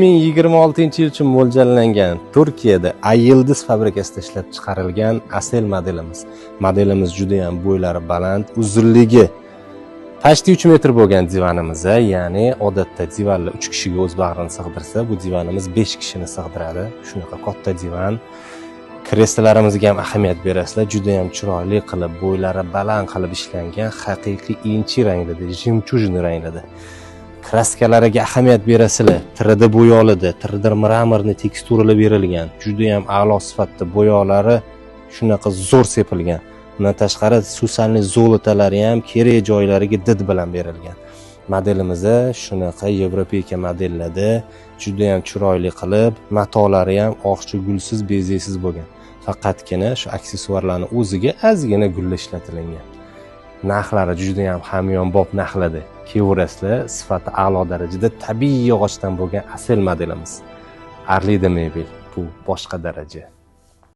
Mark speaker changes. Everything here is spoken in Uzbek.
Speaker 1: 2026 yil uchun mo'ljallangan, Turkiyada Ay Yildiz fabrikasida ishlab chiqarilgan Asel modelimiz. Modelimiz juda ham bo'ylari baland, uzunligi почти 3 metr bo'lgan divanimiz, ya'ni odatda divanlar 3 kishiga o'z bag'rini sig'dirsa, bu divanimiz 5 kishini sig'diradi. Shunaqa katta divan. Kreslolarimizga ham ahamiyat berasizlar, juda ham chiroyli qilib, bo'ylari baland qilib ishlangan, haqiqiy inchi rangida, жемчужный rangida. Kraskalariga ahamiyat berasizlar, 3D bo'yoqlida, 3D мраморный teksturalar berilgan, juda ham a'lo sifatda bo'yoqlari shunaqa zo'r sepilgan. Undan tashqari сусальный золото lari ham kerak joylariga did bilan berilgan. Modelimiz shunaqa европейка modellarda juda ham chiroyli qilib, matolari ham oqchi gulsiz, bezaksiz bo'lgan. Faqatgina shu aksessuarlarni o'ziga ozgina gullar ishlatilingan. Narxlari juda ham hamyonbop narxlarda. Kelaverasizlar, sifati a'lo darajada tabiiy yog'ochdan bo'lgan Asel modelimiz. Arlida mebel, bu boshqa daraja.